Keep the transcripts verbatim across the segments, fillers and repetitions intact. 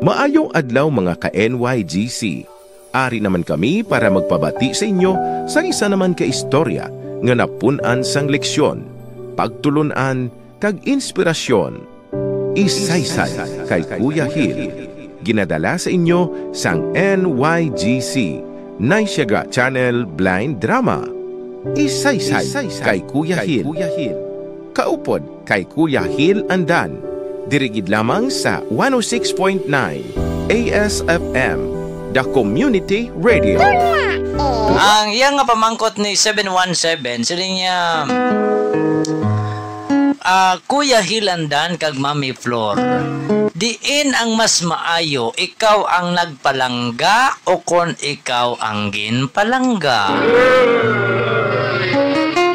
Maayong adlaw, mga ka-N Y G C. Ari naman kami para magpabati sa inyo sa isa naman ka istorya nga napun-an sang leksyon, pagtulon-an, kag inspirasyon. Isaysay kay Kuya Hil. Ginadala sa inyo sang N Y G C, Naisyaga Channel Blind Drama. Isaysay kay Kuya Hil. Kaupod kay Kuya Hil Andan. Diri gid lamang sa one oh six point nine A S F M, The Community Radio. Ang iya nga pamangkot ni seven one seven, sini niya, ah, Kuya Hil Andan kag Mami Flor, diin ang mas maayo, ikaw ang nagpalangga o kon ikaw ang ginpalangga?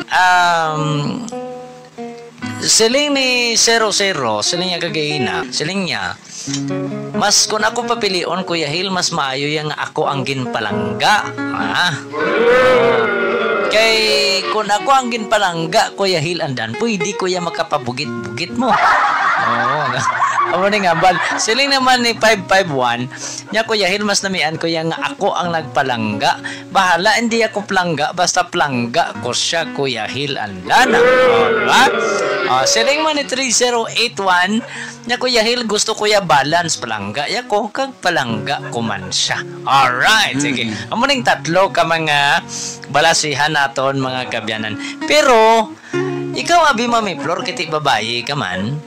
Um, siling ni Zero Zero, siling niya kagaina, siling niya, "Mas kun ako papilion, Kuya Hil, mas maayo ya nga ako ang ginpalangga." Ah. Kay kun ako ang ginpalangga, Kuya Hil Andan, pwede ko ya makapabugit-bugit mo. Oo. Amo ni nga, bal. Siling naman ni five five one, niya, "Kuya Hil, mas namian ko ya nga ako ang nagpalangga. Bahala, hindi ako plangga, basta plangga ko siya, Kuya Hil Andan." Ah, diba? Ah, siling man ni three zero eight one, niya, "Kuya Hil, gusto ko ya balance, palangga ya ko, kag palangga ko man siya." Alright, sige. Mm. Amo ning tatlo ka mga balasihan naton, mga kabyanan. Pero, ikaw, abi, Mami Flor, kiti babayi ka man.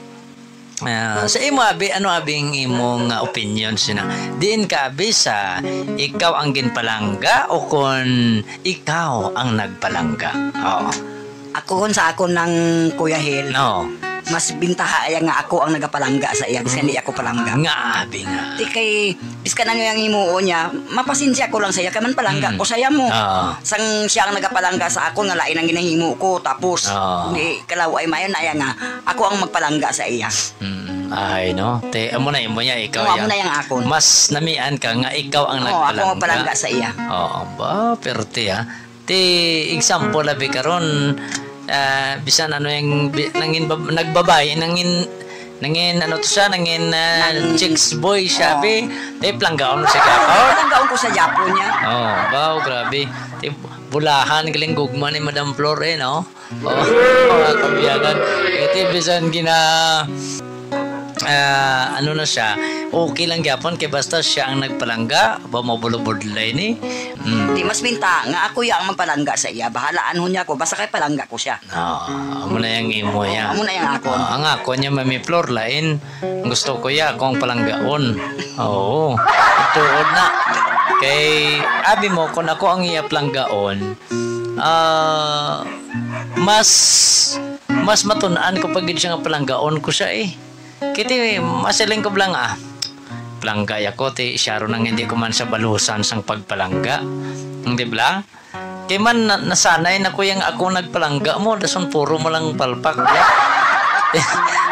Ah, sa imo, abi, ano, abi, ang imo nga opinion sina? Diin ka, abi, sa ikaw ang ginpalangga o kon ikaw ang nagpalangga? Oo. Ako, kung sa akon lang, Kuya Hil, No. mas bintaha iya nga ako ang nagapalangga sa iya, bisan di ako palangga. Nga, abi nga. Di kay, biskan ano yang himuon niya, mapasensya ko lang sa iya, kay man palangga Mm. ko sa iya mo. Oo. Sang siya ang nagapalangga sa akon, nga lain ang ginahimo ko, tapos, Oo. di, kalaw ay mayon na iya nga, ako ang magpalangga sa iya. Mm, ay, no? Te, amo na imo niya, ikaw Oo, amo yang na yang akon. Mas namian ka nga ikaw ang Oo, ako ang nagpalangga. palangga sa iya. Oo, ba, perte, ah. Ti example, abi, karon, ah, bisan ano yang bi-, nangin bab-, nagbabayi, nangin, nangin ano to siya, nangin, ah, Nang chicks boy siya, Oo. bi. Ti planggaon mo siya gihapon. Oo, planggaon ko sa gihapon niya. Oh, wow, grabe. Ti bulahan galing gugma ni Madam Flor, eh, no? Oh, mga kabyanan. Eh, ti bisan gina-, ah, ano na siya, okay lang gyapon kay basta siya ang nagpalangga, ba, mabulubudlay ni. Mm. Di mas binta nga ako ya ang magpalangga sa iya. Bahalaan ho niya ako, basta kay palangga ko siya. Ah, amo na yang imo ya. Amo na yang akon. Ah, ang ako niya, Mami Flor, lain. Gusto ko ya akong palanggaon. Oo. Tuod na. Kay, abi mo, kung ako ang iya palanggaon, ah, mas, mas matun-an ko pa gid siya nga palanggaon ko siya, eh. Kiti, masiling ko lang, ah. Palangga ya ko, ti siya ron ang hindi ko man siya balusan sang pagpalangga. Di ba? Kay man, na-, nasanay na ko yang ako nagpalangga mo, dason puro mo lang palpak, ya.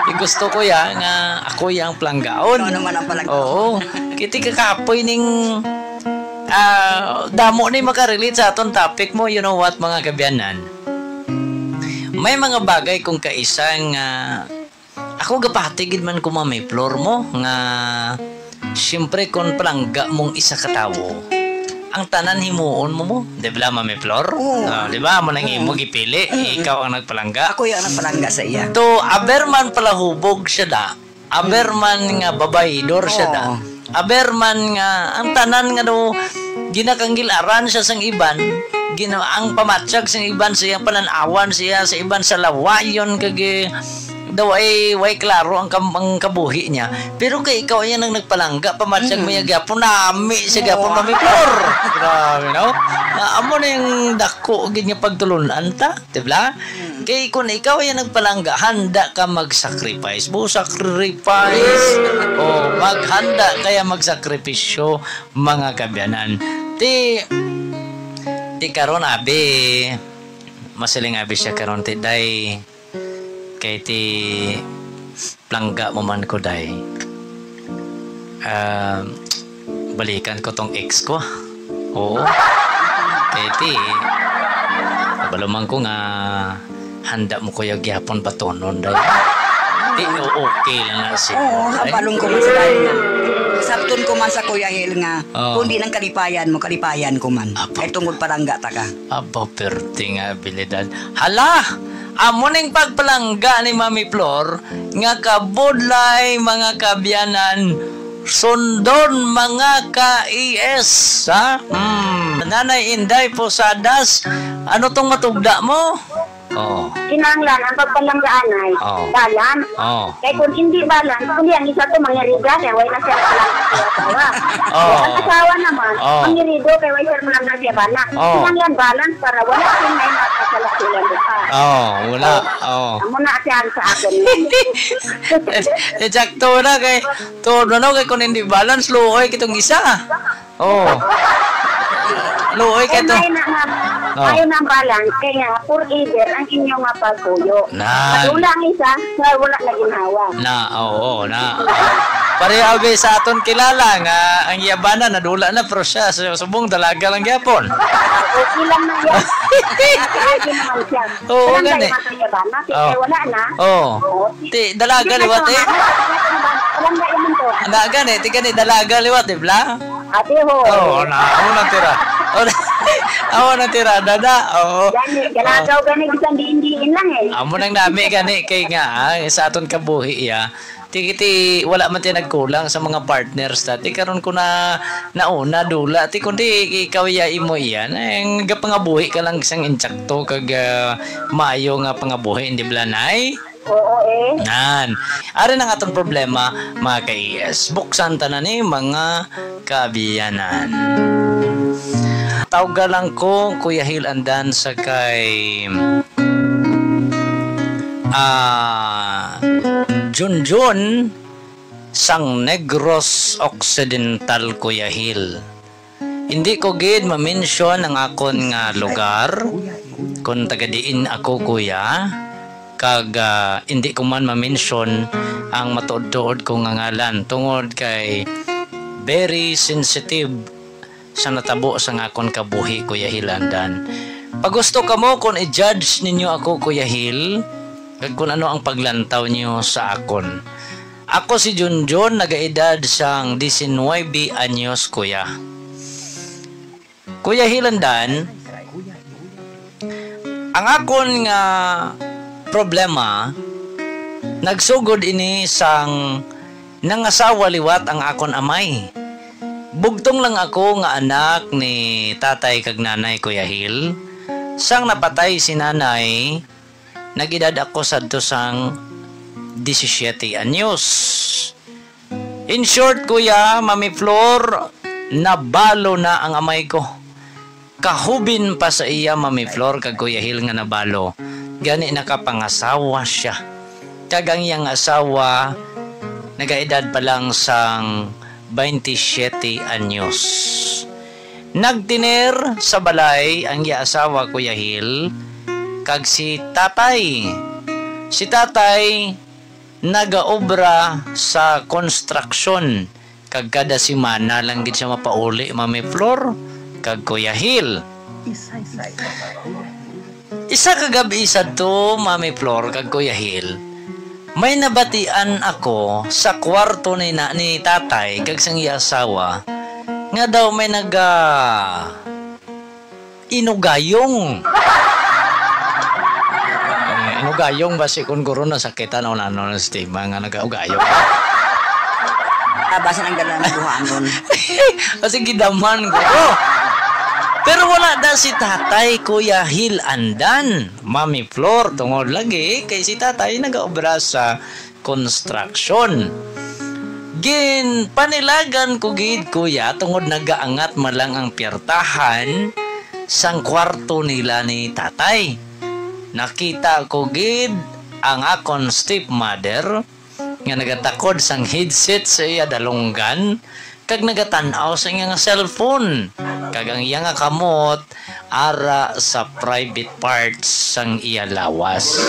Di gusto ko ya nga ako yang palanggaon. Ikaw naman ang palangga. Oo. Kiti kakapoy ning, ah, damo ni makarelate sa aton topic mo, you know what, mga kabyanan? May mga bagay kung kaisa nga ako gapati gid man ko, Mami Flor, mo nga, siyempre, kon palangga mong isa ka tawo, ang tanan himuon mo mo, di ba, Mami Flor? Oo. Ah, di ba? Amo nang imo Mm. gipili, Mm. ikaw ang nagpalangga. Ako yung nagpalangga sa iya. To, aber man palahubog siya da, aber Mm. man nga babaydor siya da. Oo. Aber man nga, ang tanan nga daw, ginakanggil-aran siya sang iban, gina-, ang pamatyag sang iban sa iyang panan-awan siya, sa iban sa lawayon, kag, eh, daw ay, way klaro ang kam-, ang kabuhi niya. Pero kay ikaw, yan ang nagpalangga, pamatyag Mm. mo yan gyapon, nami siya gyapon, Oo. Mami Flor. Grabe, no? Nga, amo na yung dako, gid nga pagtulunan ta, di ba? Mm. Kay kung ikaw yan nagpalangga, handa ka mag-sacrifice. Mo sacrifice. O, maghanda kaya magsakripisyo, mga kabyanan. Ti, ti karon, abi, masiling abi siya karon, ti, day. Kay ti, plangga mo man ko, day. Ah, balikan ko tong ex ko. Oo. Kay ti, kabalo man ko nga handa mo ko ya gyapon batonon, day. Ti, o-, okay lang na siguro, Oo, day. Kabalong ko man sa tayo na. Sabton ko man sa Kuya Hil nga, Oh. kung di nang kalipayan mo, kalipayan ko man. Apo. Kay tungod palangga ta ka. Apo, perti nga abilidad. Hala! Amo ning pagpalangga ni Mami Flor nga kabudlay, mga kaabyanan, sundon, mga ka-E S, ha? Hmm. Nanay Inday Posadas, ano tong matugda mo? Oh. Kinahanglan ang pagpalanggaanay, Oh. balance. Oh. Kay kung hindi balance, kung ang isa to, mangyariga, kay wala siya lang sa asawa. Oh. Kung ang asawa naman, Oh. mangyarido, kay wala siya lang sa bana. Oh. Kinahanglan balance para wala siyang may makasalakilan doon. Oh, wala. Oh. Amo na siya ang sa akin. Exacto na kay, to, no, no, kay kung hindi balance, luoy kitong isa. Oh. Luoy kay to. Ay, na nga. Oh. Ay, nang balance, kay nga, forever ang inyo nga pagpuyo. Nan. Madula ang isa, nga wala na ginhawa. Na, oo, na. Pareho abi sa aton kilala nga ang iya bana nadula na, pero siya, su-, subong dalaga lang gyapon. Okay lang na yan. Nakaagi naman siya. Oo, Walang gani. Kay masaya ba? Kasi Oh. wala na. Oh. Oo. Ti, dalaga Hindi liwat na eh. Walang kay naman to. Dalaga ni, ti gani dalaga liwat, di bla? Ate ho. Oh, na, amo nang tira. Oh, na, amo nang tira, dada. Oo. Gani, galagaw Oh. gani, bisan diin-diin lang eh. Amo nang nami gani kay nga, ah, sa aton kabuhi, ya. Ti, ti, wala man ti nagkulang sa mga partners ta. Ti, karon ko na nauna, dula. Ti, kundi ikaw ya imo iyan, eh, gapangabuhi ka lang sang insakto kag, ah, maayo nga pangabuhi, di bla, Nay? Oo, eh. Nan. Ari na ang aton problema, mga ka-E S. Buksan ta na ni, mga kaabyanan. Tawga lang ko, Kuya Hil Andan, sa kay, ah, Junjun sang Negros Occidental, Kuya Hil. Hindi ko gid ma-mention ang akon nga lugar, kung taga diin ako, kuya, kag, ah, hindi ko man ma-mention ang matuod-tuod ko nga ngalan, tungod kay very sensitive sa natabo sa akon kabuhi, Kuya Hil Andan. Pagusto kamo kung i-judge ninyo ako, Kuya Hil, kag kung ano ang paglantaw niyo sa akon. Ako si Junjun, nagaedad sang diecinuebe anyos, kuya. Kuya Hil Andan, ang akon nga problema, nagsugod ini sang nangasawa liwat ang akon amay. Bugtong lang ako nga anak ni tatay kag nanay, Kuya Hil. Sang napatay si nanay, nag-edad ako sadto sang disisiete anyos. In short, kuya, Mami Flor, nabalo na ang amay ko. Kahubin pa sa iya, Mami Flor, kag Kuya Hil nga nabalo. Gani nakapangasawa siya. Kag ang iyang asawa, nagaedad pa lang sang twenty-seven anyos. Nagtener sa balay ang iya asawa, Kuya Hil, kag si tatay. Si tatay nagaobra sa konstruksyon, kag kada semana lang gid siya mapauli, Mami Flor, kag Kuya Hil. Isa ka gab-i sadto, Mami Flor, kag Kuya Hil, may nabatian ako sa kwarto ni na, ni tatay kag sang iya asawa nga daw may naga inugayong. Eh, inugayong ba si kun guro nasakitan o ano na si Tima nga nagaugayong? Ah, basta nang dala na buhanon. Kasi gidaman ko. Pero wala da si tatay, Kuya Hil Andan, Mami Flor, tungod lagi kay si tatay nagaobra sa construction. Ginpanilagan ko gid, kuya, tungod nagaangat man lang ang piyertahan sang kwarto nila ni tatay. Nakita ko gid ang akon stepmother nga nagatakod sang headset sa iya dalunggan kag nagatan-aw sa iya nga cellphone, kag ang iya nga kamot ara sa private parts sang iya lawas.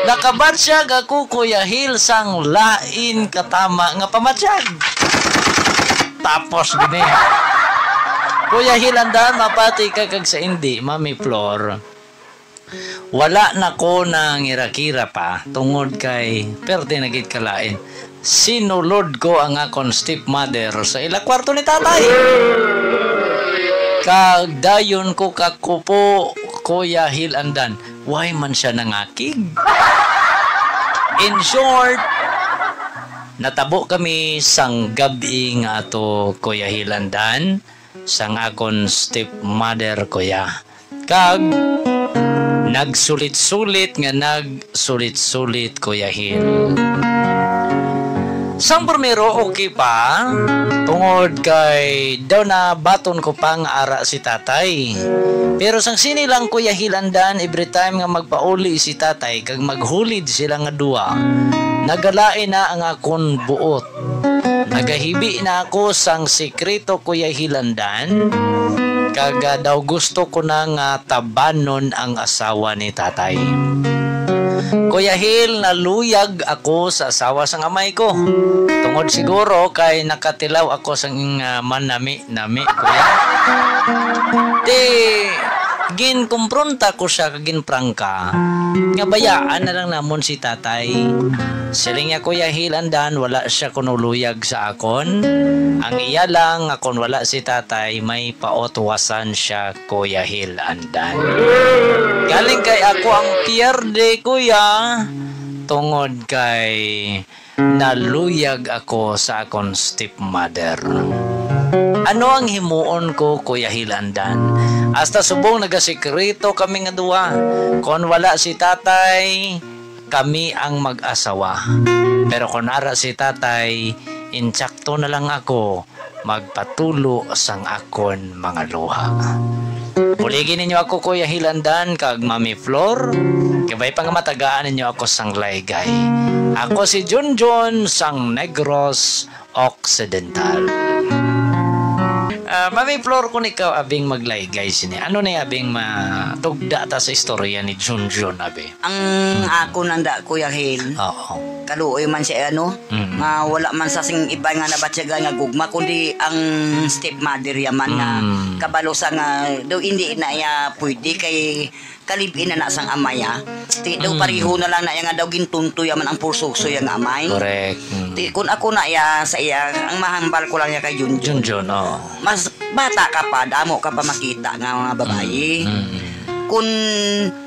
Nakabatsyag ako, Kuya Hil, sang lain katama nga pamatsyag. Tapos gini. Kuya Hil, andaan mapati ka kag sa indi, Mami Flor. Wala na ko nangirakira pa tungod kay perte na gid kalain. Sinulod ko ang akon stepmother sa ila kwarto ni tatay. Kag dayon ko kakupo, Kuya Hil Andan. Why man siya nangakig? In short, natabo kami sang gab-i nga ato, Kuya Hil Andan, sang akon stepmother, kuya. Kag nagsulit-sulit nga nagsulit-sulit, Kuya Hil. Sang primero, okay pa, tungod kay daw nabaton ko pa nga ara si tatay. Pero sang sini lang, Kuya Hil Andan, every time nga magpauli si tatay kag maghulid sila nga duha, nagalain na ang akon buot. Nagahibi na ako sang sikreto, Kuya Hil Andan, kag, ah, daw gusto ko na nga tabanon ang asawa ni tatay. Kuya Hil, naluyag ako sa asawa sang amay ko. Tungod siguro kay nakatilaw ako sang, ah, manami-nami, kuya. Di, ginkumpronta ko siya kag ginprangka nga bayaan na lang namon si tatay. Siling niya, Kuya Hil Andan, wala siya kuno luyag sa akon. Ang iya lang nga kon wala si tatay, may pautwasan siya, Kuya Hil Andan. Galing kay ako ang pierde, kuya. Tungod kay naluyag ako sa akon stepmother. Ano ang himuon ko, Kuya Hil Andan? Hasta subong nagasikreto kami nga duha. Kon wala si tatay, kami ang mag-asawa. Pero kon ara si tatay, insakto na lang ako magpatulo sang akon mga luha. Buligi ninyo ako, Kuya Hil Andan kag Mami Flor, kabay pa nga matagaan ninyo ako sang laygay. Ako si Junjun sang Negros Occidental. Ah, Mami Flor, kung ikaw abing maglaygay sini, ano na abing matugda ta sa istorya ni Junjun, abi? Ang ako nanda, Kuya Hil, Oo. kaluoy man siya, ano, Mm. nga wala man sa sing iba nga nabatyagan nga gugma, kundi ang stepmother yaman nga Mm. kabalo sa nga, daw hindi na iya pwede kay kalibin na na sang amay, ah. Ti, daw Mm. pareho na lang na iya nga daw gintunto yaman ang pursuso iya nga amay. Correct. Mm. Ti, kun ako na iya sa iya, ang mahambal ko lang iya kay Junjun. Junjun, oo. Mas bata ka pa, damo ka pa makita nga mga babayi. Mm, mm, mm. Kun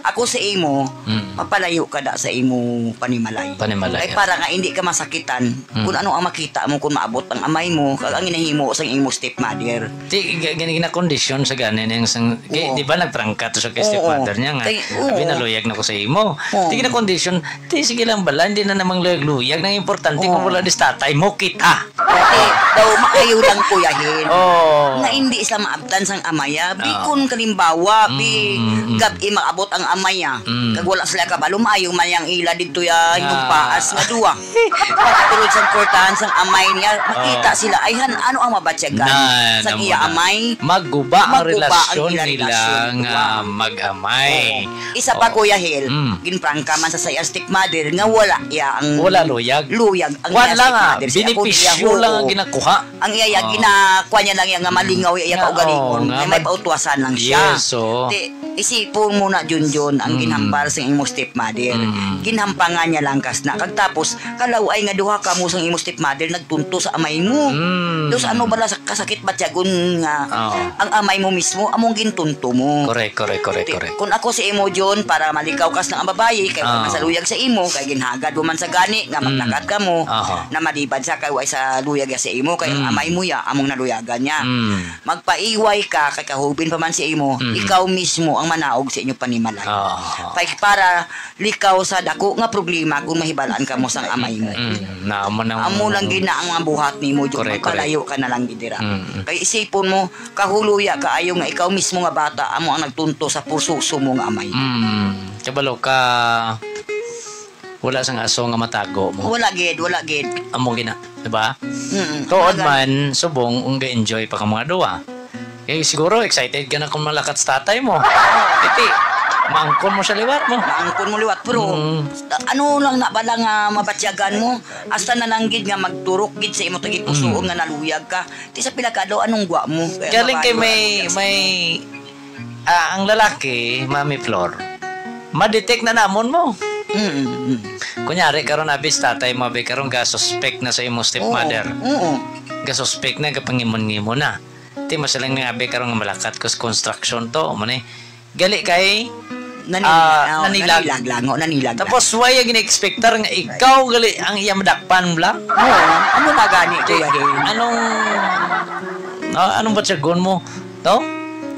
ako sa imo, Mm. mapalayo ka da sa imo panimalay. Panimalay, Kay ah. para nga hindi ka masakitan, Mm. kun ano ang makita mo kun maabot ang amay mo, kag ang ginahimo sang imo stepmother. Ti, ga-, gani ginakondisyon sa gani niyang sang, kay, Oo. di ba nagprangka to sa kay Oo. stepmother niya nga, Kay, oo. abi, naluyag na ko sa imo. Oo. Ti, ginakondisyon, ti, sige lang bala, hindi na namang luyag-luyag. Nang importante Oo. kung wala dis tatay mo, kita. Ti, daw maayo lang, Kuya Hil. Oo. Nga hindi sila maabtan sang amaya. Bi, Oo. kun kalimbawa, bi, Mm, mm, mm. gab-i maabot ang amaya. Mm. Kag wala sila kabalo, maayo man yang ila didto ya, Ah. hinumpaas nga duwa. Pagtulod sang portahan sang amay niya, makita Oo. sila, ay, han, ano ang mabatyagan Na, sang na iya mo na. amay? Magguba ang Magguba ang relasyon ila nila relasyon, nga duwa. mag-amay. Oo. Isa pa, Oo. Kuya Hil, Mm. ginprangka man sa, sa iya stepmother nga wala iya ang Wala luyag. luyag ang Kuwan iya lang, ah, stepmother. Siya, kundi iya, benepisyo lang ang oo. ginakuha. Ang iya, iya, Oo. ginakuha niya lang iya nga Mm. malingaw, iya Nga, kaugalingon, oo, nga nga may mag- pautwasan lang siya. Yes, oo. Ti, isipon mo na, Junjun, ang Mm. ginhambal sa imong stepmother. Mm. Ginhampangan niya lang kas na. Kag tapos, kalaw-ay nga duha ka mo sang imong stepmother nagtunto sa amay mo. Mm. Tapos ano bala sa kasakit batyagon nga Oo. ang amay mo mismo, among gintunto mo? Correct, correct, correct, Ti, correct. kung ako sa imo, Jun, para malikaw kas na ang babayi, kay Ah. man sa luyag sa imo, kay ginhagad mo man sa gani, nga Mm. maglakat ka mo, Aha. na malibad sa kay way sa luyag sa imo, kay ang Mm. amay mo ya, among naluyagan niya. Mm. Magpaiway ka, kay kahubin pa man sa imo, Mm. ikaw mismo ang manaog sa inyo panimalay. Ah. Kay para likaw sa dako nga problema kung mahibalaan ka mo sang amay mo. Mm. Na, amo nang Amo lang gina ang mga buhat nimo, Jun. Correct, correct. Magpalayo ka na lang gid dira. Mm. Kay isipon mo, kahuluya kaayo nga ikaw mismo nga bata amo ang nagtunto sa pursuso mo nga amay. Mm. Kabalo ka, wala sang aso nga matago mo. Wala gid, wala gid. Amo gina, di ba? Mm. Tuod Talaga. man, subong, ang ga-enjoy pa ka mga duwa. Eh, siguro, excited ka na kung malakat sa tatay mo. Iti, maangkon mo sa liwat mo. Maangkon mo liwat, pero Mm. ano lang na bala nga mabatyagan mo? Hasta na lang gid nga magturok gid sa imo tagipusoon Mm. nga naluyag ka. Ti sa pila ka adlaw, anong gwa mo? Kaya Galing kay babae, may, ano, may, ah, ang lalaki, Mami Flor, ma-detect na namon mo. Mm, mm. Kunyari, karon, abi, si tatay mo, abi, karon ga-suspect na sa imong stepmother. Oo, oo. Ga-suspect na, gapangimon-ngimon na. Ti, masiling nga, abi, karon nga malakat ko sa construction to, mo ni. Gali kay, Nanilag, ah, oh, nanilag. Nanilag lang, oh, nanilag lang. Tapos, why ang gina-expectar nga ikaw gali ang iya madakpan, bla? Oo, amo na gani, Kuya Hil. Anong, ah, anong batyagon mo? To?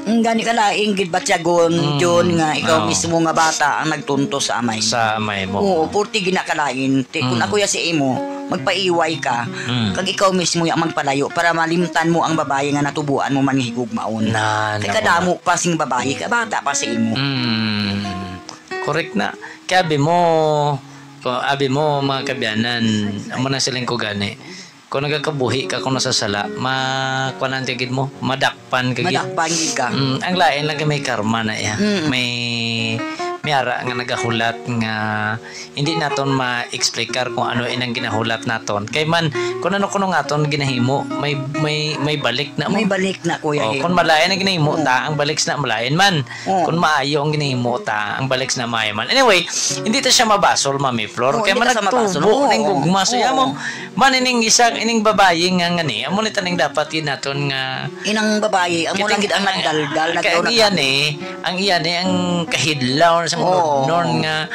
Ang gani ka laing gid batyagon, Mm, Jun, nga ikaw oo. mismo nga bata ang nagtunto sa amay. Sa amay mo. Oo, purti gina ka lain. Ti, kung Mm. ako ya si imo, magpaiway ka, Mm. kag ikaw mismo ya magpalayo para malimtan mo ang babayi nga natubuan mo man nga higugmaon. Na, Kay na, kadamo pa sing babayi, kay bata pa si imo. Mm. Correct na. Kay abi mo, ko-, abi mo, mga kabyanan, amo na siling ko gani. Kung nagakabuhi ka, kung nasasala, ma-, kuanan ka gid mo, madakpan ka gid. Madakpan gid ka. Mm, ang lain lang kay may karma na iya. Mm. May, may ara nga nagahulat nga hindi naton ma-explicar kung ano inang ginahulat naton. Kay man, kung ano kuno nga aton ginahimo, may, may, may balik na mo. May balik na, Kuya Oh, Hil. Kung malain ang ginahimo Oh. ta, ang balik na malain man. Oh. Kung maayo ang ginahimo ta, ang balik na maayo man. Anyway, hindi ta siya mabasol, Mami Flor. Oh, Kay hindi man ka sa mabasol. nagtubo Oo, ning oo. gugma sa iya mo. Oo. Man, ining isa, ining babayi nga ngani, amo ni taning dapat gid naton nga Inang babayi, amo lang gid ang nagdaldal, Kay ang nagkauna iya ka. ni, ang iya ni, ang kahidlaw sa mga Oo. nun nga,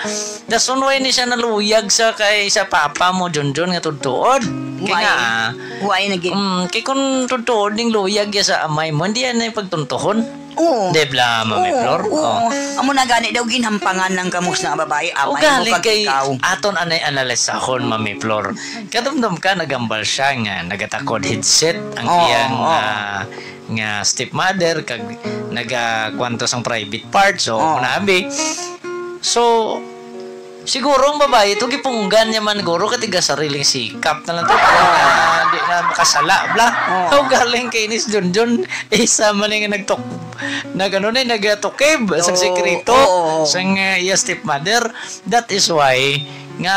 dason why ni siya naluyag sa kay sa papa mo, Junjun, nga tudtuod. Kay Why? nga, Why na gid? Mm, kay kung tudtuod ning luyag ya sa amay mo, hindi yan ay pagtuntuhon. Oo. Di bla, Mami Oo, Flor? oo. Oh. Amo na gani daw ginhampangan ng kamus na babae, amay mo Ugali kag kay ikaw. aton anay analisahon, Mami Flor. Kadumdum ka, nagambal siya nga nagatakod headset ang Oo, iyang, oo. ah, nga stepmother kag nagakwanto sang private part. So, Oo. kunabi. So, siguro ang babae to, gipunggan niya man guro, katiga sariling sikap na lang to. Kaya nga, di na makasala, bla. Oo. How galing kay Inis Junjun, isa man nga nagtok-, nag-, ano na, nagtukib sa Oo. sikreto Oo. sang, uh, iya stepmother. That is why nga,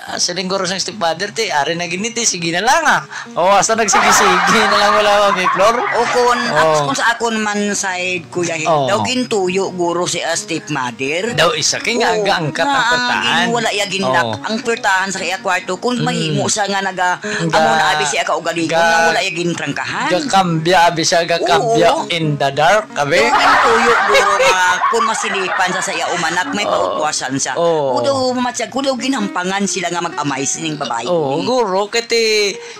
ah, siling guro sang stepmother, ti, ari na gini, ti, sige na lang, ah. O, hasta nagsigi-sige na lang wala, Mami Flor. O kun, Oh. ak-, kung sa akon man side, Kuya Hil, Oh. daw gintuyo guro si, ah, stepmother. Daw isa, kay nga Oo, ang gaangkat ang nga, pertahan. gin-, wala iya ginlak Oh. ang pertahan sa iya kwarto. Kung Mm. mahimo siya nga naga-, Ga-, amo na abi siya kaugalingon, ga-, nga wala iya gintrangkahan. gakambya, abi siya, gakambya Oo. in the dark, abi. Daw gintuyo guro nga kung masilipan sa, sa iya umanak, may Oo. paukwasan siya. Oo. O daw, mamatsyag ko daw ginhampangan sila nga mag-amay sining babae Oo, ni. guro, kay ti,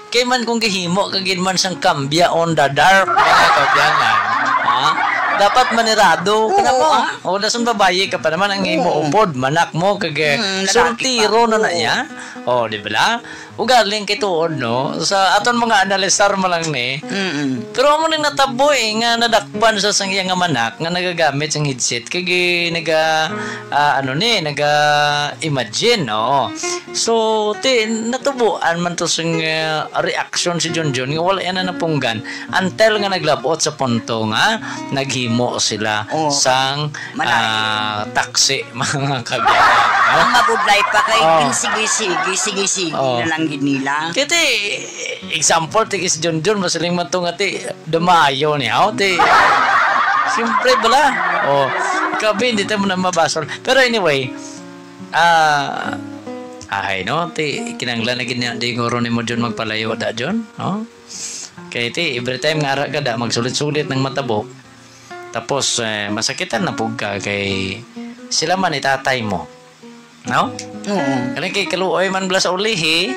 Kay man kung gihimo ka gid man sang kambya on the dark, mga kabyanan, ha? Dapat manirado ka na Oo, mo. ah. O, dason babayi ka pa naman, ang imo Oo. upod, manak mo, kag, eh, Mm, lalaki sultiro pa. na na Oo. iya. O, di ba? Ugaling kay tuod, no? Sa aton mga analisar mo lang ni. Mm-mm. Pero amo nang natabo, eh, nga nadakpan sa sang iya nga manak nga nagagamit sang headset, kay gi-, naga, ah, ano ni, naga-imagine, oo. So, ti, natubuan man to sing, uh, reaksyon si Junjun nga wala yan na napunggan until nga naglabot sa punto nga naghimo sila Oh, sang, malay. ah, taksi, mga kabyanan, no? Ang mabudlay pa kay Oh. sige, sige, sige, sige Oh. na lang gid nila. Kaya ti, example, ti, si Junjun, masiling man to nga ti, dumayo niya, oh, ti. Siyempre, bala. Oh, kabi, hindi tayo mo na mabasol. Pero anyway, Ah, ahay, no? Ti, kinanglan na gid niya, di guro nimo, Jun, magpalayo da, Jun, no? Kay ti, every time nga ara ka da, magsulit-sulit ng matabok. Tapos, eh, masakitan na pug ka kay sila man ni tatay mo. No? Oo. Kani kay kaluoy man bala sa ulihi,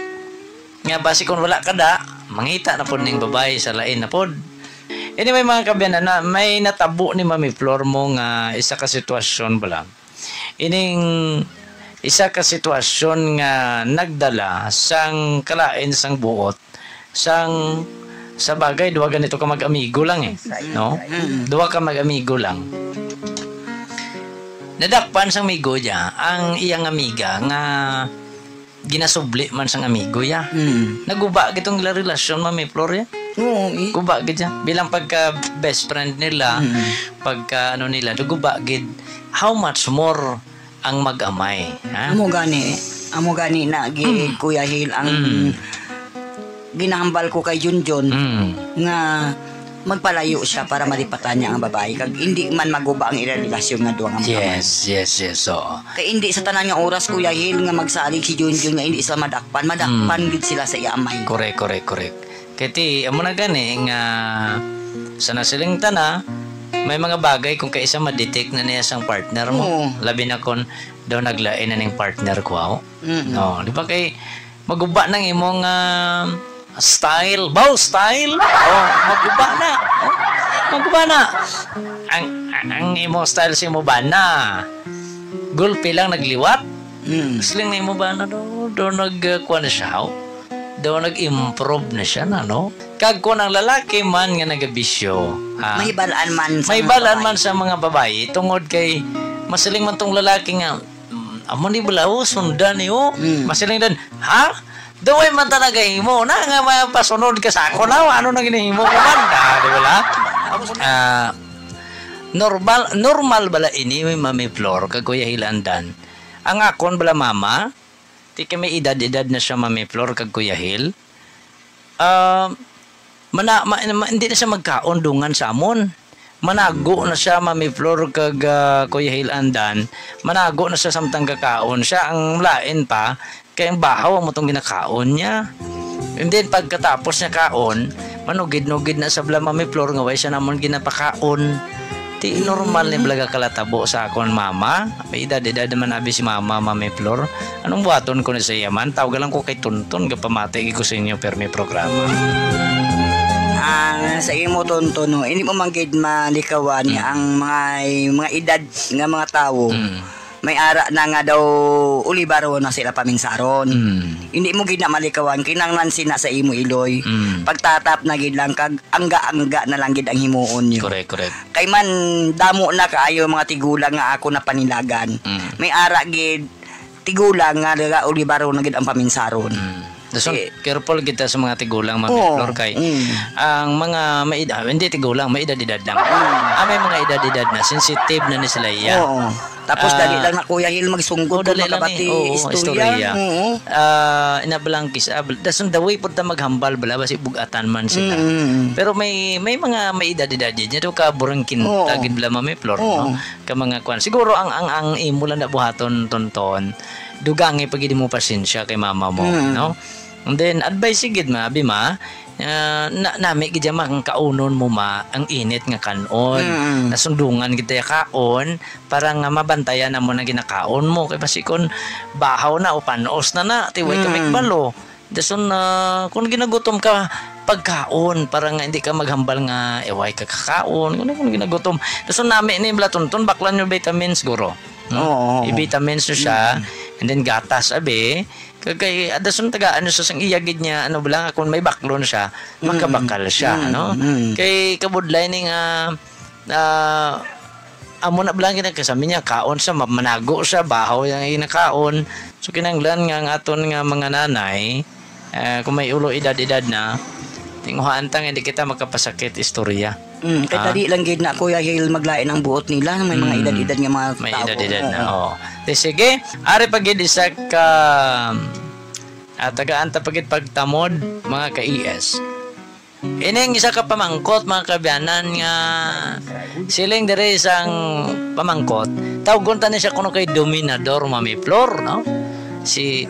nga basi kung wala ka da, mangita na pod ning babae sa lain na pod. Anyway, mga kabyan, na, may natabo ni Mami Flor mo nga isa ka sitwasyon bala. Ining isa ka sitwasyon nga nagdala sang kalain sang buot, sang, sa bagay, duha ganito ka mag-amigo lang eh, no? Mm. Duha ka mag-amigo lang. Nadakpan sang amigo niya ang iyang amiga nga ginasubli man sang amigo ya. Mm. Naguba gid tong ila relasyon, Mami Flor, ya. Oo, eh. Guba gid siya. Bilang pagka best friend nila, Mm. pagka ano nila, naguba gid. How much more ang mag-amay, ha? Amo gani, amo gani na gi Mm. Kuya Hil ang Mm. ginahambal ko kay Junjun Mm. nga Magpalayo siya para malipatan niya ang babayi, kag hindi man maguba ang ila relasyon nga duha nga magkamay. Yes, yes, yes, oo. Kay hindi sa tanan nga oras, Kuya Hil, nga magsalig si Junjun nga hindi sila madakpan, madakpan Mm. gid sila sa iya amay. Correct, correct, correct. Kay ti, amo na gani nga sa nasiling tana, may mga bagay kung kaisa ma-detect na niya sang partner mo. Oo. Labi na kung daw naglain na ning partner ko, aw. Mm-mm. Oh, di ba kay maguba nang imong, ah, style? Bow style? Oh, maguba na. Oh, maguba na. Ang, ang, ang imong style sa imo bana, gulpi lang nagliwat. Mm. Siling na imo bana, do, do nag, uh, kuwan na siya, oh. Do nag-improve na siya na, no? Kag kung ang lalaki man nga nagabisyo, ha? Mahibalaan man sa mga Mahibalaan babayi. man sa mga babayi, tungod kay masiling man tong lalaki nga, "Mm, amo ni bala, oh, sundan ni, oh." Mm. Masiling dan, "Ha? Duway man talaga himo na nga mapasunod ka sa ako na, ano na ginahimo ko man?" Ah, di ba la? Ah, normal, normal bala ini, Mami Flor, kag Kuya Hilandan. Ang akon bala mama, ti kay may edad-edad na siya, Mami Flor, kag Kuya Hil. Ah, mana-, ma-, ma-, hindi na siya magkaon dungan sa amon. Manago na siya, Mami Flor, kag, ah, Kuya Hil Andan. Manago na siya samtang kakaon siya. Ang lain pa, kay ang bahaw mo tong ginakaon niya. And then, pagkatapos niya kaon, manugid-nugid na sa bala, Mami Flor, nga way siya namon ginapakaon. Ti normal ni bala kalatabo sa akon mama. May edad-edad naman abi si mama, Mami Flor. Anong buhaton ko na sa iya man? Tawag lang ko kay Tonton, gapamati ko sa inyo, permi programa. Ang sa imo, Tonton, no, hindi mo man gid malikawan nga Mm. ang mga, mga edad nga mga tawo, Mm. may ara na nga daw ulibaro na sila paminsaron. Mm. Hindi mo gid na malikawan, kinahanglan sina sa imo iloy. Mm. Pagtatap na gid lang, kag angga-angga na lang gid ang himuon niyo. Correct, correct. Kay man, damo na kaayo mga tigulang nga ako napanilagan. Mm. May ara gid, tigulang nga naga-ulibaro na gid ang paminsaron. Mm. Dason, Eh, careful kita sa mga tigulang, Mami Oo. Flor, kay Mm. ang mga may ed-, ah, hindi tigulang, may edad-edad lang. Mm. Ah, may mga edad-edad na, sensitive na ni sila iya. Oo. Tapos Ah, dali lang na, Kuya Hil, magsunggot oh, kung dali lang eh. makabati Oo, istorya. istorya. Oo. Ah, inabalang kis-, ah, bal-, dason the way pud ta maghambal bala, basi bug-atan man sila. Mm, mm, mm. Pero may, may mga may edad-edad yun. Yan daw ka burang kinta, Oo. gid bala, Mami Flor, Oo. no? Ka mga kwan. Siguro ang, ang, ang imo lang na buhaton, Tonton, dugangi pa gid mo pasensya kay mama mo, Mm. no? And then, advice gid, ma, abi, ma, ah, na, nami gid ya, ma, ang kaunon mo, ma, ang init nga kanon. Mm. Nasundungan gid ya kaon para nga mabantayan namo na ginakaon mo. Kay basi kun bahaw na o panos na na, ti way ka Mm. mikbalo. Dason, ah, kung ginagutom ka, pagkaon para nga hindi ka maghambal nga, eh, way ka kakaon. Kung, kung ginagutom. Dason nami ni bala, Tonton, baklan yung vitamins, guro. No? Oo, oo, oo. I-vitamins nyo siya, Mm. and then gatas, abi. Kag kay, ah, dason tagaan nyo sa sang iya gid niya, ano bala, kung may baklon siya, Mm. makabakal siya, Mm, no? mm. Kay kabudlay ni nga, ah, amo na bala ang ginagkasami niya, kaon siya, ma-, manago siya, bahaw yang ginakaon. So, kinahanglan nga ang aton nga mga nanay, ah, kung may ulo edad-edad na, tinguhaan ta nga hindi kita makapasakit istorya. Mm, kay Ah. dali lang gid na, Kuya Hil, maglain ang buot nila, may mga Mm. edad-edad nga mga May tao. edad-edad na, Oo. oo. Di sige, ari pa gid isa ka, ah, tagaan ta pa gid pagtamod, mga ka-E S. Ining isa ka pamangkot, mga kaabyanan, nga siling diri sang pamangkot, tawgon ta ni siya kuno kay Dominador, Mami Flor, no? Si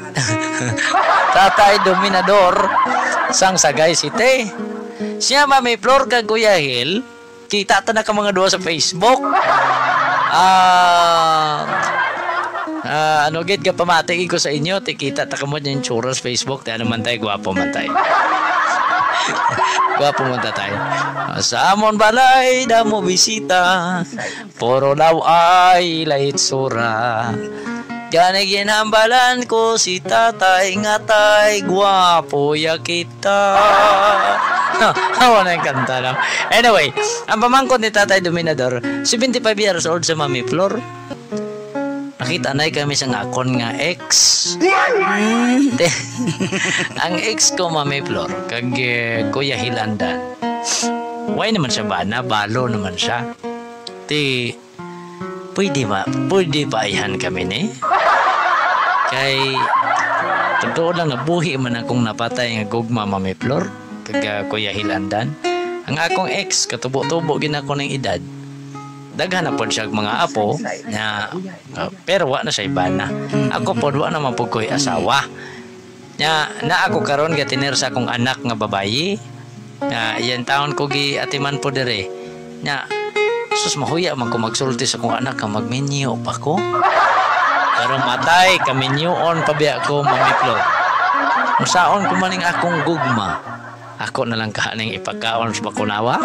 Tatay Dominador sang Sagay City. Siya, Mami Flor, kag Kuya Hil, kita ta na ka mga duha sa Facebook. Ah, ah, ano gid, gapamati gid ko sa inyo, ti kita ta kamo yung tsura sa Facebook, ti ano man tayo, gwapo man tayo. Gwapo man ta tayo. Sa amon balay, damo bisita, puro daw ay lahitsura. Gani ginhambalan ko si tatay nga tay, gwapo ya kita. Hawa na yung kanta, no? Anyway, ang pamangkot ni Tatay Dominador, seventy-five years old sa Mami Flor. Nakita na kami sa akon nga ex. Mm. Te, ang ex ko, Mami Flor, kag, eh, Kuya Hilandan. Why naman siya ba? Nabalo naman siya. Ti, pwede ba? Pwede ba ayhan kami ni? Kay, totoo lang, nabuhi man akong napatay nga gugma, Mami Flor, kag, ah, Kuya Hilandan. Ang akong ex, katubo-tubo gid ako ning edad. Daghan na pod siya mga apo, na, ah, pero wa na siya ibana. Ako pod, wa naman pod ko'y asawa. Nya, na ako karon gatener sa akong anak nga babayi. Nya, yan taon ko giatiman po dire. Nya, sus, mahuya man ko magsulti sa akong anak nga magminyo pa ko. Pero matay, kaminyoon pa biya ko, Mami Flor. Musaon ko man ning akong gugma. Ako na lang kaha ning ipagkaon sa bakunawa.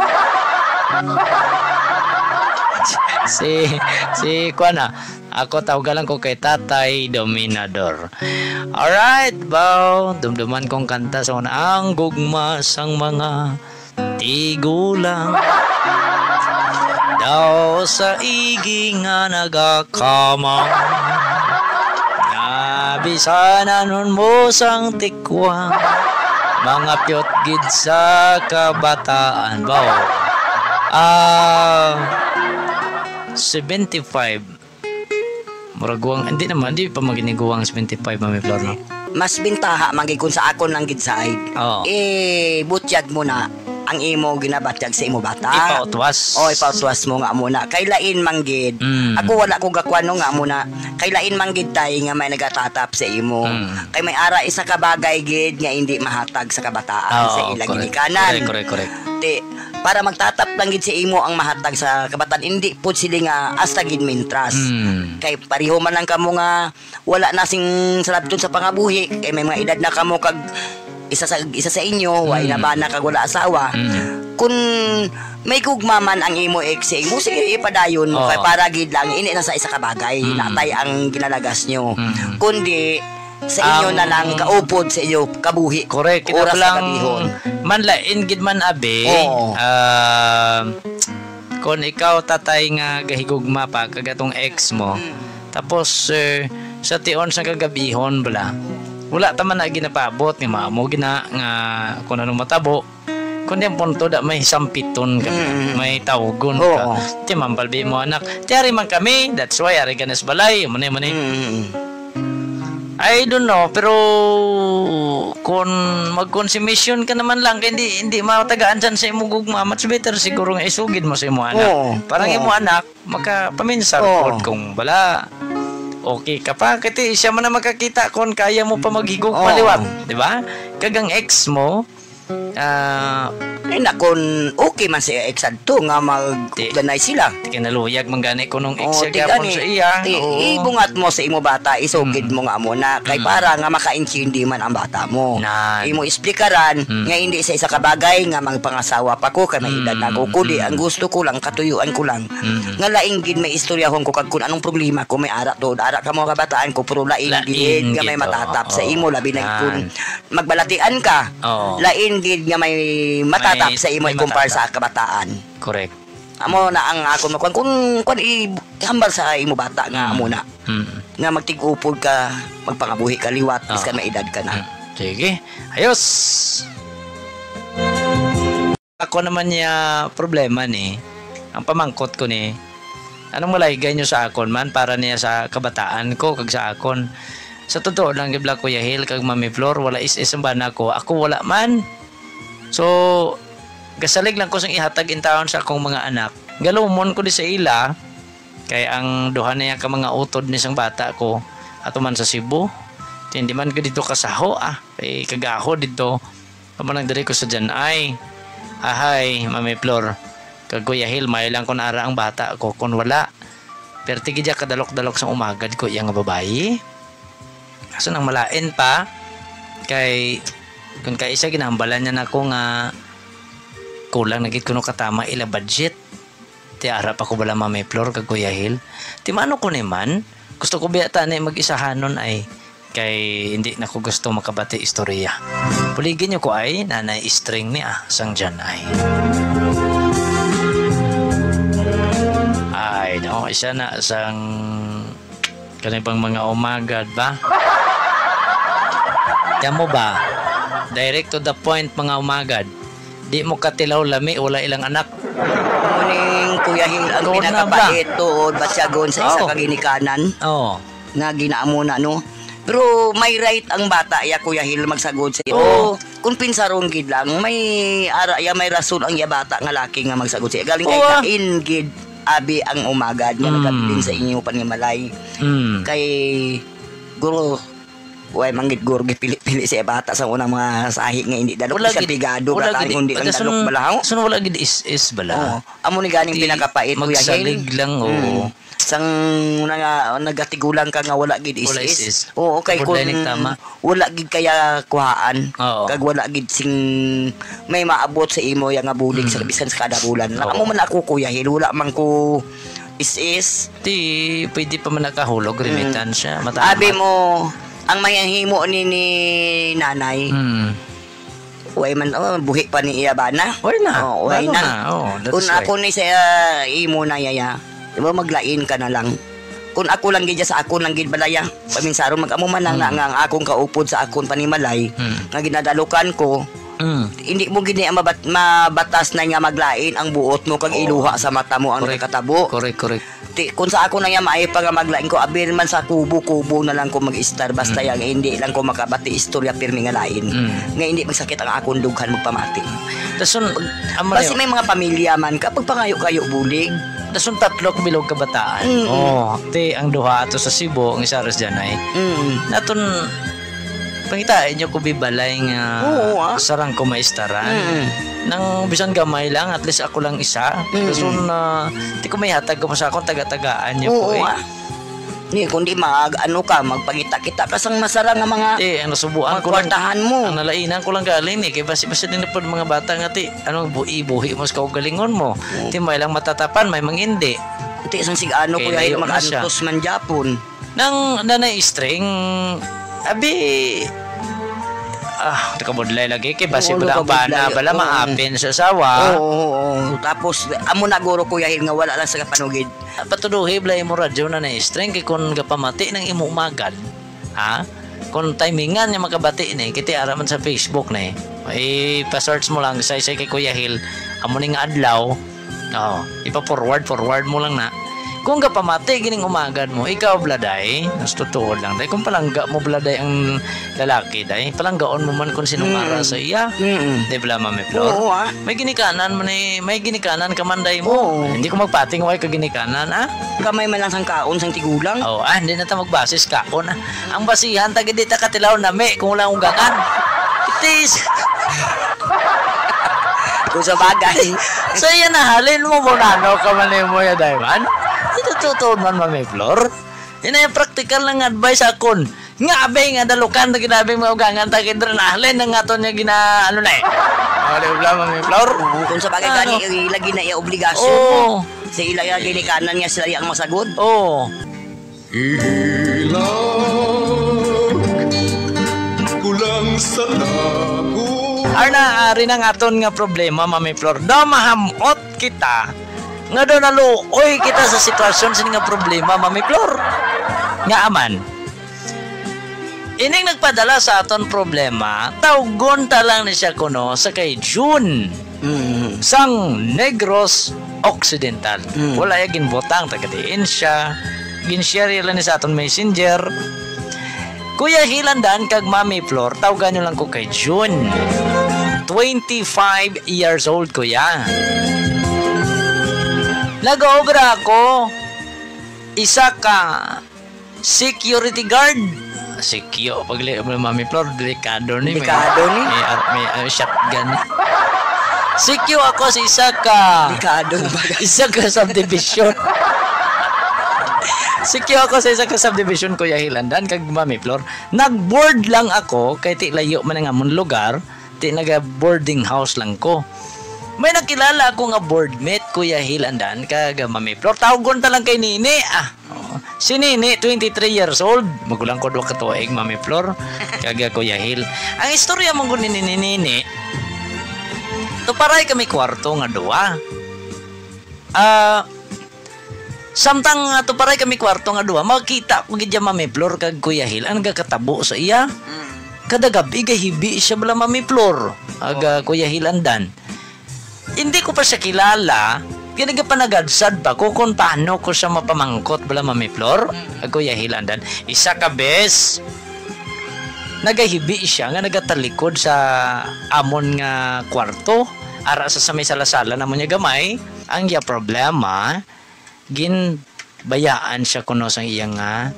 Si, si, kuwan na, ako, tawagan lang ko kay Tatay Dominador. Alright, baw, dumduman kong kanta sa una, ang gugma sang mga tigulang. Daw sa igi nga nagakamang, nga bisan anon mo sang tikwang, mga piyot gid sa kabataan. Baw, ah, seventy-five. Murag guwang, hindi naman, di pa maginiguwang seventy-five, Mami Flor, no? Mas bintaha man gid kung sa akon lang gid side. Oo. Eh, butyag mo na ang imo ginabatyag sa imo bata. Ipautwas. O, ipautwas mo nga amo na. Kay lain man gid. Mm. Ako wala ko gakwano nga amo na. Kay lain man gid tay nga may nagatatap sa imo. Mm. Kay may ara isa ka bagay gid nga hindi mahatag sa kabataan Oo, sa ilang correct. ginikanan. Correct, correct, correct. Ti, para magtatap lang gid sa imo ang mahatag sa kabataan, hindi pud sila nga hasta gid mintras. Mm. Kay pareho man lang kamo nga wala na sing salabton sa pangabuhi, kay may mga edad na kamo kag isa sa, isa sa inyo, wa Mm. na bana kag wala asawa. Mm. Kun may gugma man ang imo ex sa imo, sige, ipadayon mo, Oo. kay para gid lang, ini na sa isa ka bagay, Mm. natay ang ginalagas nyo. Mm. Kundi, sa inyo Ang na lang kaupod sa inyo kabuhi. Correct. Kita Oras ko lang, sa gabihon. Man lain gid man, abi. Oo. Ah, kung ikaw, tatay, nga gahigugma pa, kag atong ex mo, Mm. tapos, eh, sa tion sa kagabihon, bala, wala ta man na ginapabot nga mamo gina nga kung ano matabo, kundi ang punto da may sampiton ka, Mm. may tawgon ka. Oo. Ti, mambal bi mo, anak. Ti, ari man kami, that's why ari ka na sa balay, mani, mani. Mm. I don't know, pero kung mag-consummation ka naman lang, kay hindi, hindi matagaan dyan sa imong gugma, much better siguro nga isugid mo sa imong anak. Oo. Parang Oo. imong anak, makapaminsar Oo. pod kung bala. Okay ka pa, kasi siya man ang makakita kung kaya mo pa maghigugma Oo. liwat, di ba? Kag ang ex mo, ah, Eh, na kung okay man sa ex adto nga Ti-, magdanay sila. ti kinaluyag man gani ko nung ex Oh, siya ti gapon gani, sa iya. ti-, Oo. ibungat mo sa imo bata, isugid Mm. mo nga amo na, kay Mm. para nga makaintindi man ang bata mo. Nan. Imo explikaran Mm. nga hindi sa isa ka bagay nga magpangasawa pa ko kay may edad na ko, Mm, kundi mm. ang gusto ko lang, katuyuan ko lang. Mm. Nga lain gid may istoryahon ko kag kung anong problema ko may ara to, ara ka mga kabataan ko, pero lain Lain gid nga may gid, matatap oo. sa imo, labi na Nan. kung magbalatian ka. Oo. Lain gid nga may matatap May, sa imo may ikumpara matatap. sa kabataan. Correct. Amo na ang akon makuan. Kung, kung i-, ihambal sa imo bata nga Mm. amo na, Mm. nga magtig-upod ka, magpangabuhi ka liwat, Ah. biskan may edad ka na. Mm. Sige. Ayos. Ako naman niya problema ni, ang pamangkot ko ni, anong malaygay nyo sa akon man para niya sa kabataan ko kag sa akon? Sa totoo lang, gibla, Kuya Hil kag Mami Flor, wala is-is ang bana ko. Ako wala man. So, gasalig lang ko sang ihatag intawon sa akong mga anak. Galumon ko di sa ila, kay ang duha niya ka mga utod ni sang bata ko, ato man sa Cebu. Hindi man ko dito kasaho, ah. Kay kagaho dito. Amo nang diri ko sa Jan Ay. Ahay, Mami Flor. Kag Kuya Hil, may lang kung ara ang bata ko. Kung wala, perti gid kadalok-dalok sang umagad ko iya nga babayi. Kaso nang malain pa, kay kung kaisa ginambalan niya nako nga kulang na gid kuno katama ila budget. Ti ara pa ko bala, Mami Flor kag Kuya Hil. Ti mano ko ni man? Gusto ko biya tani mag-isahanon ay. Kay hindi na ko gusto makabati istorya. Buligi niyo ko ay, nanay string ni ah, sang Jan ay. Ay, no, isa na sang kani bang mga umagad ba? Kamo ba? Direct to the point, mga umagad. Di mo katilaw lami, wala ilang anak. Muning Kuya Hil ang Ikaw na ba? pinakabait tuod, basyagon sa isa Oo. ka ginikanan Oo. nga ginaamo na, no? Pero may right ang bata, ya, Kuya Hil, magsagod sa iyo. Oo. Kung pinsaron gid lang, may ara, ya, may rason ang iya bata nga laki nga magsagod sa iya. Galing kay Oo, ah. Kain gid, abi ang umagad nga Mm. nagabilin sa inyo panimalay. Mm. Kay, guro, way man gid guro gipili-pili sa iya bata sa unang mga sahi nga hindi dalo Wala sa gid, pigado wala ka gid, kundi lang basta dalok sun-, balahaw. Sun wala gid is-is bala. Oo. Amo ni ganing Ti pinakapait, Kuya Hil. magsalig lang, oo. Mm. Sang nga nagatigulang ka nga wala gid Wala is-is. is-is. Oo, kay Pagod kung lang tama. wala gid kaya kuhaan, Oo. kag wala gid sing may maabot sa imo ya nga bulig sa Mm. bisan sa kada bulan. Oo. Amo man ako, Kuya Hil, wala man ko is-is. Ti, pwede pa man nakahulog, Mm. remittance siya. Matamat. Abi mo, ang mahihimo ni, ni nanay, Mm. Way man, oh, buhi pa ni iya bana. Way na. Oh, way Balo na. na. Oh, that's Kung right. ako ni sa, ah, imo na, yaya, di ba, maglain ka na lang. Kung ako lang gid sa akon lang gid balaya, paminsaron mag-amo man lang na Mm. nga ang akong kaupod sa akon panimalay, Mm. nga ginadalukan ko, Mm. hindi mo gid niya mabat-, mabatas na nga maglain ang buot mo kag Oo. iluha sa mata mo ang Correct. nakatabo. Correct, correct. Ti, kung sa ako na nga maayo pa nga maglain ko, abir man sa kubo-kubo na lang ko mag-istar, basta Mm. yang hindi lang ko makabati istorya pirmi nga lain. Mm. Nga hindi magsakit ang akong dughan magpamati. Dason, amo Basi na may mga pamilya man ka, pagpangayo-kayo bulig. Dason tatlo ka bilog kabataan. Mm. Oh, ti, ang duha ato sa Cebu, ang isa ras dyan ay. Mm. Naton, pangitain nyo ko bibalay nga Oo, ah. sarang ko maistaran. Mm. Nang bisan gamay lang, at least ako lang isa. Mm. Dason, ah, Di ko may hatag ko sa akong taga-tagaan niyo Oo, po, eh. ah. Ni, kundi mag, ano ka, magpangita-kita ka sang masara nga mga Di, ang nasubuan ko lang, magkwartahan mo. ang nalainan ko lang galing, eh, kay basi-basi din po mga bata nga, ti, ano, buhi-buhi mo sa kaugalingon mo. Oo. Ti, may lang matatapan, may mangindi. Ti, sang sig ano, Kay kuya, layo na siya. mag-antos man japon. Nang nanay string, abi, ah, nakabudlay lagi, kay basi Oo, bala ang nakabudlay. bana, bala Oo. maapin sa asawa. Oo, oo, oo. Tapos, amo na guro, Kuya Hil, nga wala lang sa kapanugid. Patuduhi, bala imo radyo, nanay string, kay kung gapamati ng imo umagad, ha? Kung timingan niya makabati ni, kiti ara man sa Facebook ni. Ipa-search mo lang, say, say kay Kuya Hil, amo ning adlaw, Oh, ipa-forward, forward mo lang na. Kung gapamati gining umagad mo, ikaw, Bladay, mas tutuod lang, day. Kung palangga mo, Bladay, ang lalaki, day, palanggaon mo man kung sinong Mm. ara sa iya. Mm-mm. Di bala, Mami Flor? Oo, ah. May ginikanan man eh, may ginikanan ka man, day, mo. Oo. Hindi ko magpating, way ka ginikanan, ah. Kamay man lang sang kaon, sang tigulang. Oh, ah, hindi na ta magbasis kaon, ah. Ang basihan, taga di ta katilaw nami, kung wala akong gangan. Itis. Kung sa bagay. Sa iya na, halin mo, bunano ka man mo ya, Dayman. Ito totoo man, Mami Flor. Yan ay praktikal lang advice akon. Nga, abay, nga dalukan, na ginabi mga ugangan, ta, kay dran, halin na nga to niya gina, ano na eh. Oh, di ba, Mami Flor? Oo, kung sa bagay, Ano? gani, eh, lagi na iya obligasyon Oo. mo. Sa ila nga ginikanan nga sila ang masagod. Oo. Ilag ko lang sa tago. Arna, ari na ang aton nga problema, Mami Flor. Daw mahamot kita nga daw naluoy kita sa sitwasyon sini nga problema, Mami Flor. Nga aman. Ining nagpadala sa aton problema, tawgon ta lang ni siya kuno sa kay June Mm. sang Negros Occidental. Mm. Wala ya ginbutang, taga diin siya. Gin-share ya lang ni sa aton messenger. Kuya Hilandan kag Mami Flor, tawgan nyo lang ko kay June. Twenty-five years old, kuya. Nag-obra ako, isa ka security guard. Sikyo, pagli-, Mami Flor, delikado ni. May, Delikado ni. may, ah, may, ah, shotgun. Sikyo ako sa isa ka Delikado ba? isa ka subdivision. Sikyo ako sa isa ka subdivision, Kuya Hilandan, kag Mami Flor. Nag-board lang ako, kay ti layo man ang amon lugar, ti naga boarding house lang ko. May nakilala ako nga boardmate, Kuya Hilandan, kag Mami Flor. Tawgon ta lang kay Nini, ah. Oh, si Nini, twenty-three years old. Magulang ko duha ka tuig, Mami Flor. Kag, ah, Kuya Hil. Ang istorya man gud ni Nini, Nini, tuparay kami kwarto nga duha. Ah, samtang, ah, tuparay kami kwarto nga duha, makita ko gid ya, Mami Flor kag Kuya Hil, ang nagakatabo sa iya. Mm. Kada gabi, gahibi siya bala, Mami Flor. Aga, Oh. Kuya Hilandan. Hindi ko pa siya kilala, kaya nagapanagadsan pa ko kung paano ko siya mapamangkot bala, Mami Flor. Mm. Aga, Kuya Hilandan. Isa ka bes, Nagahibi siya nga nagatalikod sa amon nga kwarto, ara sa, sa may sala-sala namon nga gamay. Ang iya problema, ginbayaan siya kuno sang iya nga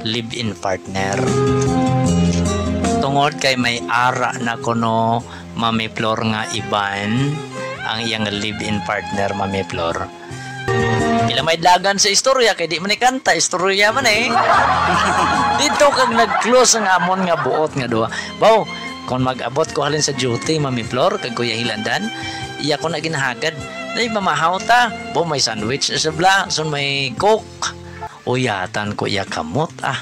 live-in partner. Tungod kay may ara na kuno, Mami Flor, nga iban ang iya nga live-in partner, Mami Flor. Pila may dagan sa istorya, kay di man ni kanta, istorya man eh. Dito kag nag-close ang amon nga buot nga duha. Baw, kung mag-abot ko halin sa duty, Mami Flor, kag Kuya Hilandan, iya ko na ginahagad. Ay, mamahaw ta. Baw, may sandwich sa bla, sun may Coke. Uyatan ko iya kamot, ah.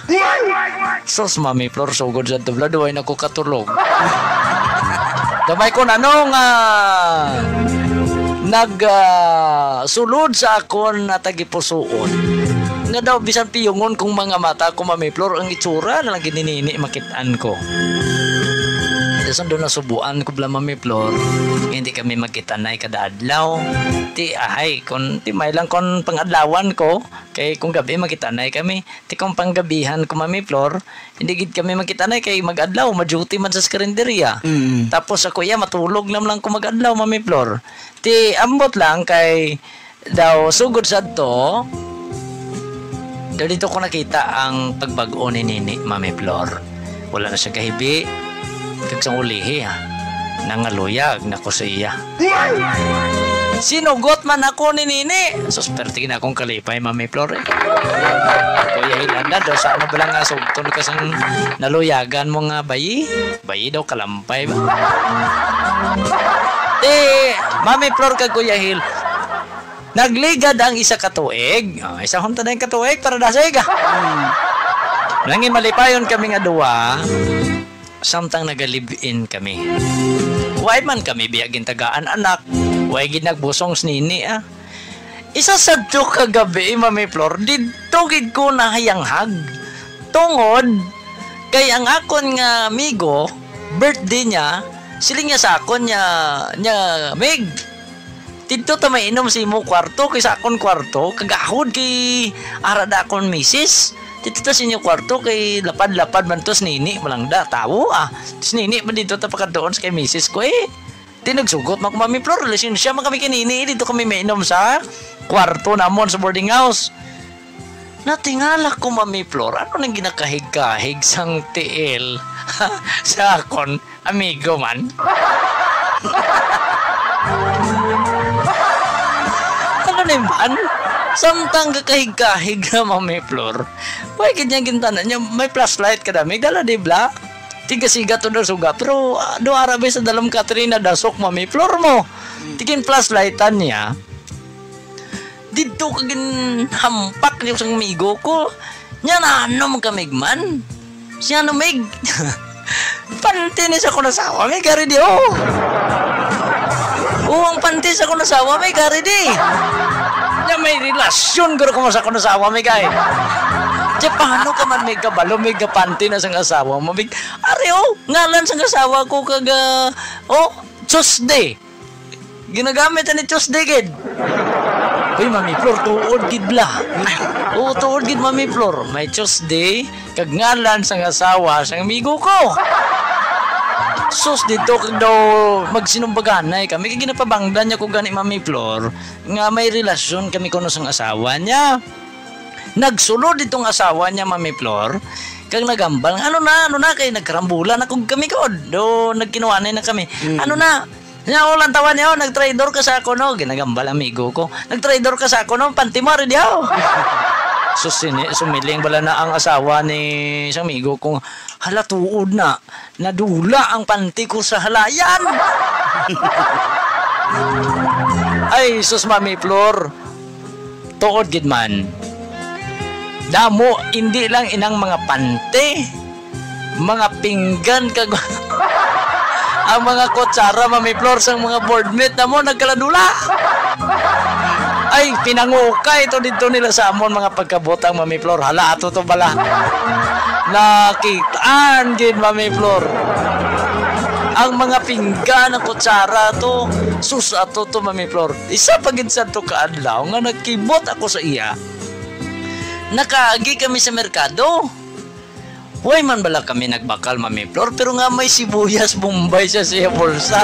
Sus, Mami Flor, sugod sa tubla, duway na ko katulog. Gamay ko na nung, ah, nag, ah, sulod sa akon na tagipusoon. Nga daw, bisan piyungon kong mga mata ko, Mami Flor, ang itsura na lang gininini makit-an ko. Tapos doon nasubuan ko bala, Mami Flor, hindi kami magkitanay kada adlaw. Ti, ahay, kung, ti, may lang kung pangadlawan ko, kay kung gabi magkitanay kami. Ti kung panggabihan ko, Mami Flor, hindi gid kami magkitanay kay mag-adlaw, ma-duty man sa karinderya. Mm. Tapos ako iya, matulog na lang ko mag-adlaw, Mami Flor. Ti ambot lang kay daw sugod sadto, daw dito ko nakita ang pagbag-o ni Nini, Mami Flor. Wala na siya kahibi. Kag sang ulihi, ha, nangaluyag na ko sa iya. Sinugot man ako ni Nini. Sus, perti na akong kalipay, Mami Flor, eh. Kuya Hilanda, daw sa ano ba lang nga sugton ka sang naluyagan mo nga bayi? Bayi daw, kalampay ba? Di, Mami Flor kag Kuya Hil, nagligad ang isa ka tuig. Oh, isa hunta na yung katuig para dasig. Hmm. Nangin malipayon kami nga duwa. Samtang naga-live-in kami. Way man kami biya gintagaan anak, way gid nagbusong si Nini, ah. Isa sadto ka gabi, Mami Flor, didto gid ko nahayanghag. Tungod kay ang akon nga amigo, birthday niya, siling niya sa akon niya, niya, "Mig, didto ta mainom sa imo kwarto kay sa akon kwarto, kagahod kay ara da akon misis. Didto ta sa inyo kwarto kay lapad-lapad man to si Nini, malangda, tawo, ah. Si Nini man didto ta pakadtuon sa kay misis ko, eh." Di nagsugot man ko, Mami Flor, lisensya man kami kay Nini, eh, didto kami mainom sa kwarto namon sa boarding house. Natingala ko, Mami Flor, ano nang ginakahig-kahig sang tiil sa akon amigo man? Ano ni man? Samtang gakahig-kahig na, Mami Flor. Way gid niya gintana niya, may flashlight ka dami, dala di bla? Tigasiga to daw suga, pero, ah, do arabi sa dalam Katrina, dasok, Mami Flor mo. Mm. Tigin flashlightan niya. Didto ka ginhampak niyo sang amigo ko. Nya na ano man kami man? Si ano, Mig? Panty ni sa akon asawa, Mig, ari di, oh. Oh, ang panty sa akon asawa, Mig, ari di. Nya may relasyon guro ko sa akon asawa, Mig, ay. Di, paano ka man, Mig, kabalo, Mig, nga panty na sang asawa mo, Mig? Ari, oh, ngalan sang asawa ko kag, ah, oh, Tuesday. Ginagamit ni Tuesday gid. Uy, Mami Flor, tuod gid bla. Oo, tuod gid, Mami Flor. May Tuesday, kag ngalan sang asawa sang amigo ko. Sus, dito kag daw magsinumbaganay kami. Kay ginapabangdan niya ko gani, Mami Flor, nga may relasyon kami kuno sang asawa niya. Nagsulod itong asawa niya, Mami Flor, kag nagambal, "Ano na, ano na, kay nagkarambulan na kog kami, kod. Do, nagkinuanay na kami. Mm. Ano na?" Nya, oh, lantawan niya, oh, "Nagtraidor ka sa ako, no?" Ginagambal amigo ko. "Nagtraidor ka sa ako, no? Panty mo, ari diha, oh." Sus, sini-, sumiling bala na ang asawa ni isang amigo ko, "Hala, tuod na. Nadula ang panty ko sa halayan." Ay, sus, Mami Flor. Tuod gid man. Damo, hindi lang inang mga panty, mga pinggan, kag ang mga kutsara, Mami Flor, sang mga board mate namo, nagkaladula. Ay, pinangukay to dito nila sa amon mga pagkabutang, Mami Flor. Hala, ato to bala. Nakitaan gid, Mami Flor. Ang mga pinggan, ang kutsara to, sus, ato to, Mami Flor. Isa pa gid sadto ka adlaw nga nagkibot ako sa iya. Nakaagi kami sa merkado. Huway man bala kami nagbakal, Mami Flor, pero nga may sibuyas Bombay sa siya bulsa.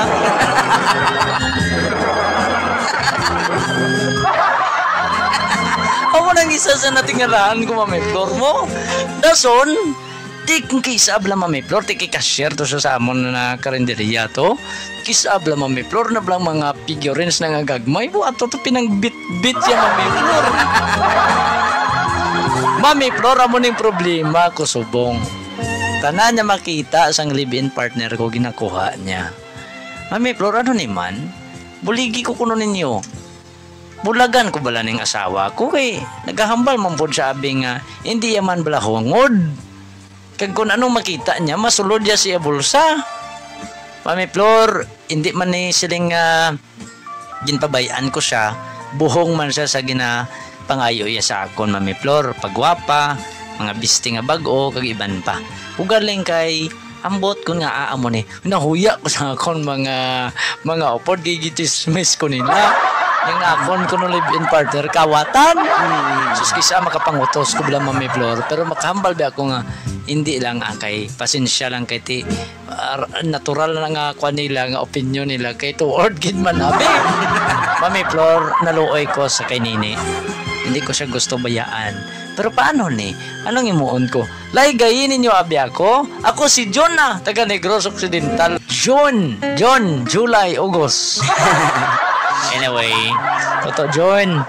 Amo nang isa sa natingalahan ko, Mami Flor, mo. Dason, di kung kisa bala, Mami Flor, di kay cashier to sa, sa amon na karinderya to. Kisa bala, Mami Flor, na bala mga figurines na nga gagmay. Buat to, to pinangbitbit siya, Mami Flor. Mami Flor, amo ning problema ko subong. Tanan niya makita sang live-in partner ko, ginakuha niya. Mami Flor, ano ni man? Buligi ko kuno ninyo. Bulagan ko bala ning asawa ko kay nagahambal man pud sa abi nga hindi ya man bala hungod. Kag kung anong makita niya, masulod ya siya bulsa. Mami Flor, hindi man ni siling nga ginpabay-an ko siya, buhong man siya sa ginapangayo iya sa akon, Mami Flor, pagwapa, mga bisti nga bag-o, kag iban pa. Ugaling kay ambot kun nga amo ni, nahuya ko sa akon mga, mga upod, kay gitismis ko nila. Yung akon kuno live-in partner, kawatan. Sus, kisa makapangutos ko bala, Mami Flor, pero makahambal ba ako nga, hindi lang, ah, kay pasensya lang kay ti, ah, natural na nga kwan nila, nga opinion nila, kay toward gid man abi. Mami Flor, naluoy ko sa kay Nini. Hindi ko siya gusto bayaan. Pero paano ni? Anong imuon ko? Laygayi ninyo abi ako. Ako si John na, taga Negros Occidental. June, June, July, August. Anyway, Toto John.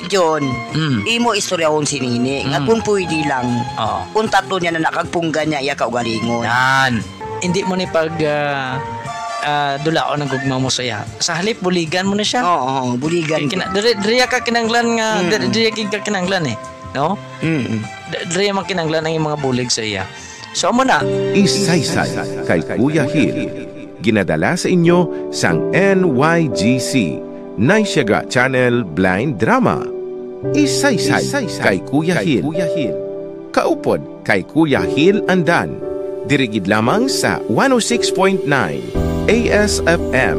John, Mm. imo istoryahon si Nini nga Mm. kung pwede lang, Oo. kung tatlo niya na nakagpunggan niya iya kaugalingon. Yan. Hindi mo ni pag ah, ah, dulaon ang gugma mo sa iya. Sa halip, buligan mo na siya. Oo, oo, buligan. Kay kina, diri, diri ka kinanglan nga, Mm. diri, diri ka kinanglan eh. No? Mm. D- Diri man kinanglan ang mga bulig sa iya. So, amo na. Isaysay kay Kuya Hil. Ginadala sa inyo sang N Y G C, Naisyaga Channel Blind Drama. Isaysay kay Kuya Hil. Kaupod kay Kuya Hil Andan. Diri gid lamang sa one oh six point nine A S F M.